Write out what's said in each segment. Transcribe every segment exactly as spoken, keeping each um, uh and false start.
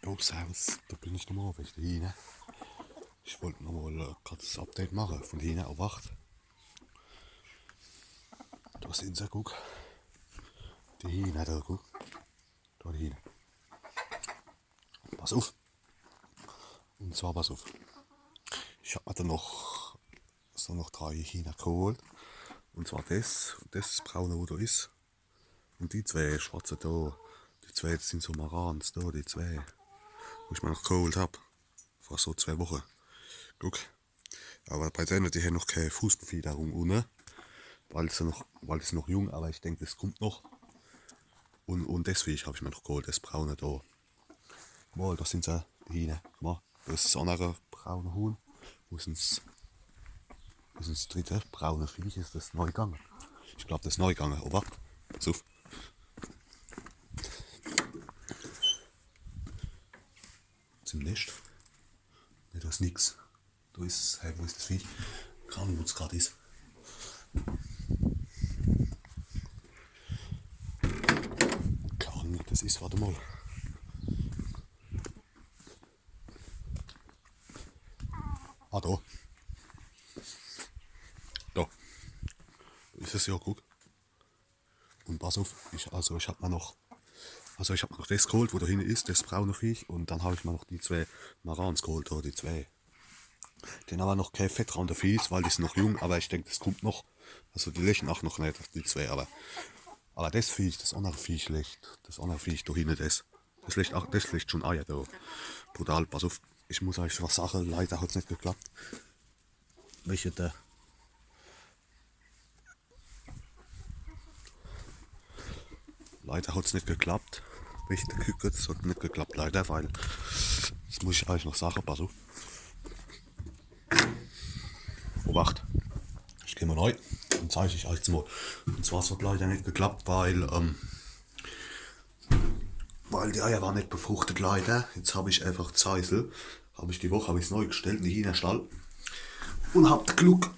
Oh, servus, do bin ich nochmol, wege de Hiehner. Ich wollt nochmol äh, grad das Update mache vun de Hiehner. Obacht. Do sin se, guck. Die Hiehner do, guck. Do die Hiehner. Pass uff. Un zwar, pass uff. Ich hab mer do noch, so noch drei Hiehner geholt. Un zwar des, des braune, wo do is. Un die zwee schwarze do, die zwee, des sin so Marans do, die zwee, wo ich mer noch geholt hab. Vor so zwee Woche. Guck. Awwer bei denne, die hen noch kee Fußbefiederung unne. Weil se noch, weil die sin noch jung, awwer ich denk, des kummt noch. Un, un deswege hab ich mer noch geholt, des braune do. Mol, do sin se, die Hiehner. Mol, do is des annere braune Huhn. Wo is dann des, wo is dann des dritte braune Viech? Is des nei gange? Ich glaab, des is nei gange, oder? Pass uff. Zum Nescht. Ne, do is nix. Do is, hey, wo is des Viech? Kee Ahnung, wo's grad is. Kee Ahnung, wo des is, wart emol. Ah, do. Do. Do is es jo, guck. Un pass uff, ich, also ich hab mer noch, also ich hab mer noch des geholt, wo do hinne is, des braune Viech. Un dann hab ich mer noch die zwee Marans geholt, do, die zwee. Die hen awwer noch kee Fedder an de Fieß, weil die sin noch jung, awwer ich denk, des kummt noch. Also die leche aach noch net, die zwee, awwer, awwer des Viech, des annere Viech lecht, des annere Viech do hinne, des, des lecht aach, des lecht schun Eier do. Brutal, pass uff. Ich muss eich was sage, leider hat's net geklappt. Wege de Leider hat's net geklappt. Wege de Küke, des hat net geklappt, leider, weil, des muss ich eich noch sage, pass uff. Obacht. Ich geh mol nei un zeig ich eich des mol. Un zwar, es hat leider net geklappt, weil, ähm, weil die Eier ware net befruchtet, leider. Jetzt hab ich äfach des Heisel, hab ich die Woch, hab ich's nei gestellt in de Hiehnerstall. Un hab de Gluck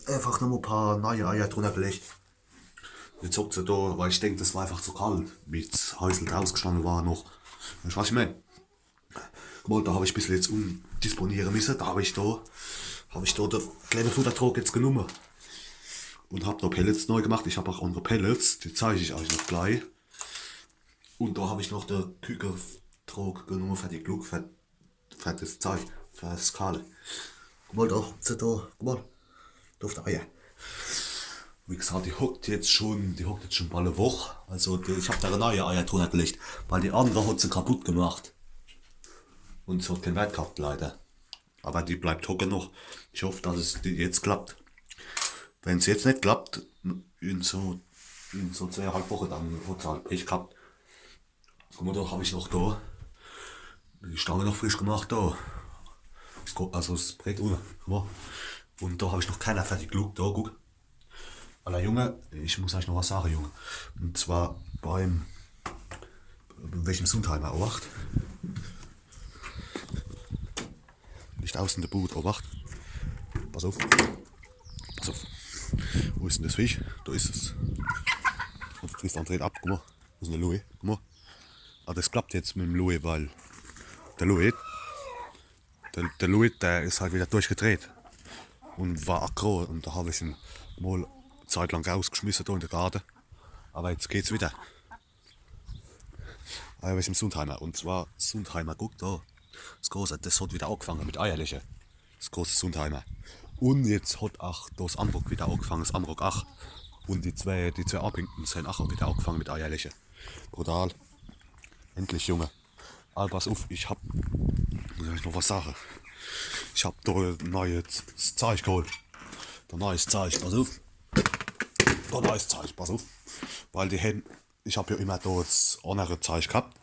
äfach nochmol e paar neie Eier drunner gelecht. Jetzt hockt se do, weil ich denk, des war äfach zu kalt, wie des Heisel draus gestanne war noch. Weescht, was ich meen? Guck mol, do hab ich e bissel jetzt umdisponiere misse. Do hab ich do, hab ich do de kleene Futtertrog jetzt genumme. Un hab do Pellets nei gemacht. Ich hab aach annere Pellets, die zeig ich eich noch glei. Un do hab ich noch de Küketrog genumme fer die Gluck, fer, fer des Zeich, fer des Kahle. Guck mol do, se do, guck mol. Do uff de Eier. Wie gesacht, die hockt jetzt schun, die hockt jetzt schun bal e Woch. Also die, ich hab do neie Eier drunner gelecht, weil die annere hat se kaputt gemacht. Un se hat keen Wert gehabt, leider. Awwer die bleibt hocke noch. Ich hoff, dass es die jetzt klappt. Wenn's jetzt net klappt, in so, in so zweeeinhalb Woche, dann hat se halt Pech gehabt. Guck mol, do hab ich noch do die Stange noch frisch gemacht, do. Es ko-, also es Brett unne, guck mol. Un do hab ich noch Kerner fer die Gluck, do, guck. Alla Junge, ich muss eich noch was sage, Junge. Un zwar beim, wegem Sundheimer, Obacht. Net auße de Bud, Obacht. Pass uff. Pass uff. Wo is dann des Viech? Do is es. Un Tristan dreht ab, guck mol. Wo is dann de Louis? Guck mol. Ah, des klappt jetzt mit em Louis, weil de Louis, de, de Louis, der is halt widder durchgedreht. Un war aggro. Un do hab ich en mol e Zeit lang rausgeschmisse, do in de Garde. Awwer jetzt geht's widder. Awwer wegem Sundheimer. Un zwar Sundheimer, guck do. Des Große, des hat widder aagfange mit Eierleche. Des große Sundheimer. Un jetzt hat aach des Amrock widder aagfange, des Amrock aach. Un die zwee, die zwee Abhängens hen aach widder aagfange mit Eierleche. Brutal. Endlich, Junge. Awwer pass uff, ich hab, muss ich noch was sage? Ich hab do neies Zeich geholt. Do neies Zeich, pass uff. Do neies Zeich, pass uff. Weil die hen, ich hab jo immer do des annere Zeich gehabt.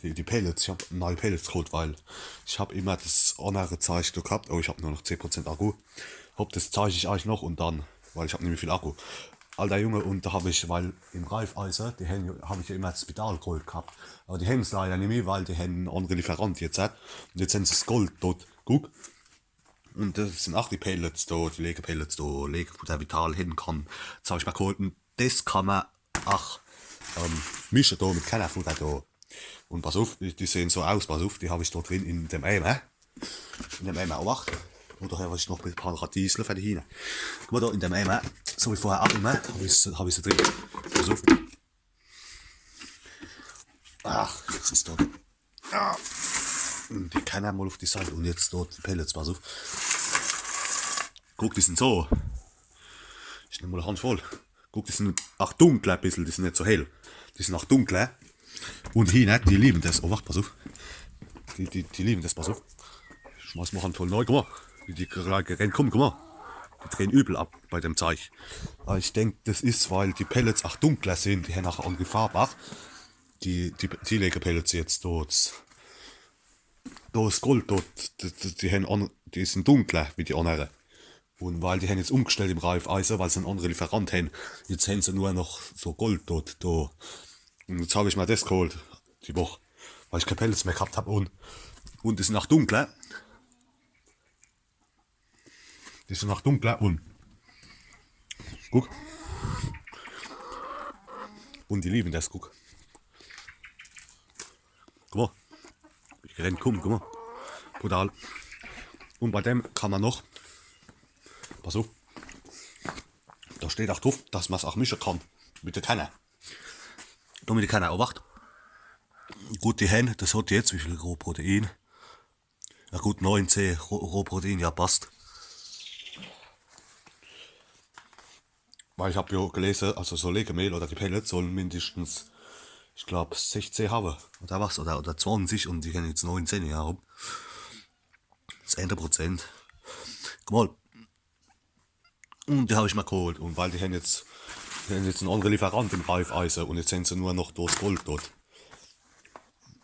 Die, die Pellets, ich hab neie Pellets geholt, weil ich hab immer des annere Zeich do gehabt. Oh, ich hab nur noch zehn Prozent Akku. Hopp, des zeig ich eich noch un dann, weil ich hab nimmi viel Akku. Alter Junge, un do hab ich, weil im Raiffeisen, die hen, hab ich jo immer des Vital Gold gehabt. Awwer die hen's leider nimmi, weil die hen en annere Lieferant jetzt hat. Un jetzt hen se des Gold dort. Guck. Un des sin aach die Pellets do, die Legepellets do, Legefutter Vital hen kann. Des hab ich mer geholt. Un des kann mer aach, ähm, mische do mit Kernerfutter do. Un pass uff, die, die sehn so aus, pass uff, die hab ich do drin in dem Eimer. In dem Eimer, Obacht. Un do hab ich noch e paar Radiesle fer die Hiehner. Guck mol do in dem Eimer, so wie vorher ach immer, hab ich, hab ich se drin. Pass uff. Ach, was is do? Ja. Die Kerner mol uff die Seit un jetzt do die Pellets, pass uff. Guck, die sinn so. Ich nemm mol e Hand voll. Guck, die sinn ach dunkler e bissel, die sinn net so hell. Die sinn ach dunkler. Un die Hiehner, die liewen des. Obacht, pass uff. Die, die, die liewen des, pass uff. Schmeiß mol e Hand voll nei, guck mol. Wie die grad gerennt kummen, guck mol. Die drehn übel ab bei dem Zeich. Awwer ich denk, des is, weil die Pellets ach dunkler sinn, die hen ach annere Farb ach. Die, die, die Legepellets jetzt dort. Do is Gold dort, die, die, die, hen an, die sinn dunkler wie die annere. Un weil die hen jetzt umgestellt im Raiffeisen, weil se en annere Lieferant hen. Jetzt hen se nur noch so Gold dort, do. Un jetzt hab ich mer des geholt, die Woch. Weil ich kee Pellets mehr gehabt hab un, un die sinn ach dunkler. Die sinn ach dunkler un. Guck. Un die liewen des, guck. Guck mol. Ich renn, kumm, guck mol. Brutal. Un bei dem kann mer noch. Pass uff. Do steht ach druff, dass mer's ach mische kann. Mit de Kerner. Do mit de Kerner, Obacht. Gut, die hen, des hot jetzt, wie viel Rohprotein? Ja gut, neunzeh Roh-, Rohprotein, ja, passt. Weil ich hab jo gelese, also so Legemehl oder die Pellets sollen mindestens, ich glaab, sechzeh hawwe. Oder was? Oder, oder zwanzig un die hen jetzt neunzeh, ja, rum. Des ännere Prozent. Guck mol. Un die hab ich mer geholt. Un weil die hen jetzt, die hen jetzt en annere Lieferant im Raiffeisen un jetzt hen se nur noch des Gold dort.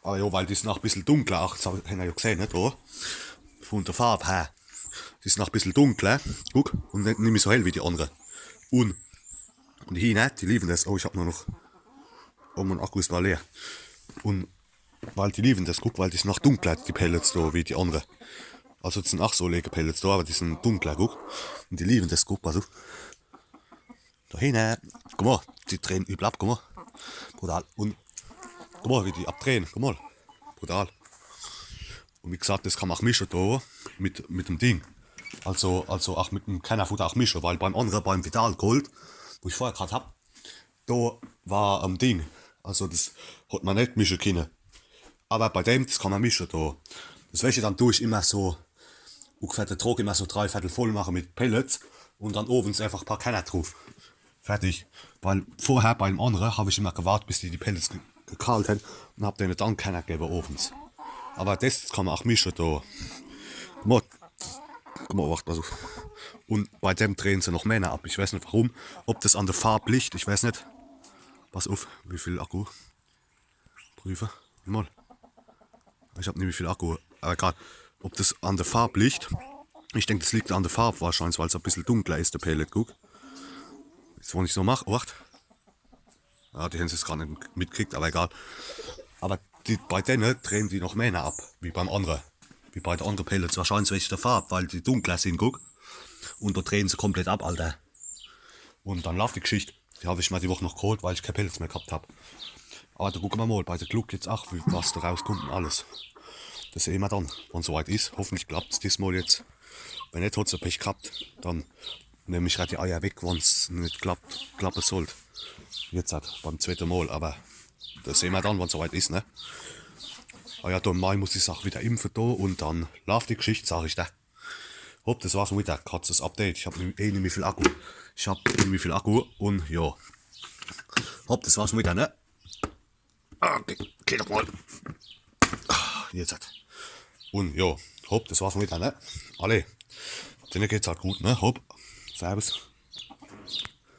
Awwer jo, weil die sinn ach e bissel dunkler. Ach, des hab ich, hen mer jo gesehn, net, do? Vun de Farb her. Die sinn ach e bissel dunkler. Guck, un net, nimmi so hell wie die annere. Un, un die Hiehner, die liewen des. Oh, ich hab nur noch, oh, mei Akku is bal leer. Un weil die liewen des, guck, weil die sinn ach dunkler, die Pellets do, wie die annere. Also des sinn ach so Legepellets do, awwer die sinn dunkler, guck. Un die liewen des, guck, pass uff. Do hinne, guck mol, die drehn übel ab, guck mol. Brutal. Un guck mol, wie die abdrehn, guck mol. Brutal. Un wie gesagt, des kann mer ach mische do mit, mit dem Ding. Also, also ach mit dem Kernerfutter ach mische, weil beim annere, beim Vital Gold, wo ich vorher gehat hab, do war am Ding. Also des hot mer net mische kinne. Awwer bei dem, des kann mer mische do. Des weescht, dann du ich immer so ungefähr de Trog immer so drei Viertel voll mache mit Pellets un dann owens einfach e paar Kerner druff. Fertig. Weil vorher beim annere hab ich immer gewart, bis die die Pellets ge-, gekahlt hen un hab dene dann Kerner gewwe owens. Awwer des kann mer ach mische do. Guck mol, guck mol, wacht, pass uff. Un bei dem drehn se noch mehr ab. Ich weeß net warum. Ob des an de Farb liegt, ich weeß net. Pass uff, wie viel Akku? Prüfe. Mol. Ich hab nimmi viel Akku. Awwer egal. Ob des an de Farb liegt? Ich denk, des liegt an de Farb wahrscheinlich, weil's e bissel dunkler is, de Pellet. Guck. Jetzt, wann ich so mach, wacht. Ja, die hen's jetzt gar net mitgekriegt, awwer egal. Awwer die, bei dene drehn die noch mehr ab, wie beim annere. Wie bei de annere Pellets. Wahrscheinlich wege de Farb, weil die dunkler sin, guck. Un do drehn se komplett ab, Alter. Un dann laaft die Geschicht. Die hab ich mer die Woch noch geholt, weil ich kee Pellets mehr gehabt hab. Awwer do gucke mer mol bei de Gluck jetzt ach, wie, was do rauskummt un alles. Des sehn mer dann, wann's so weit is. Hoffentlich klappt's diesmol jetzt. Wenn net, hot se Pech gehabt. Dann nemm ich grad die Eier weg, wann's net klappt, klappe sollt. Jetzt halt beim zweete Mol, awwer des sehn mer dann, wann's so weit is, ne? Ah ja, do im Mai muss ich se ach widder impfe do un dann laaft die Geschicht, sag ich der. Hopp, des war's mol widder. Kurzes Update. Ich hab nimm-, eh nimmi viel Akku. Ich hab nimmi viel Akku un jo. Hopp, des war's mol widder, ne? Ah, okay, okay, doch mol. Ah, jetzt hat. Un jo, hopp, des war's mol widder, ne? Alla. Denne geht's halt gut, ne? Hopp. Servus.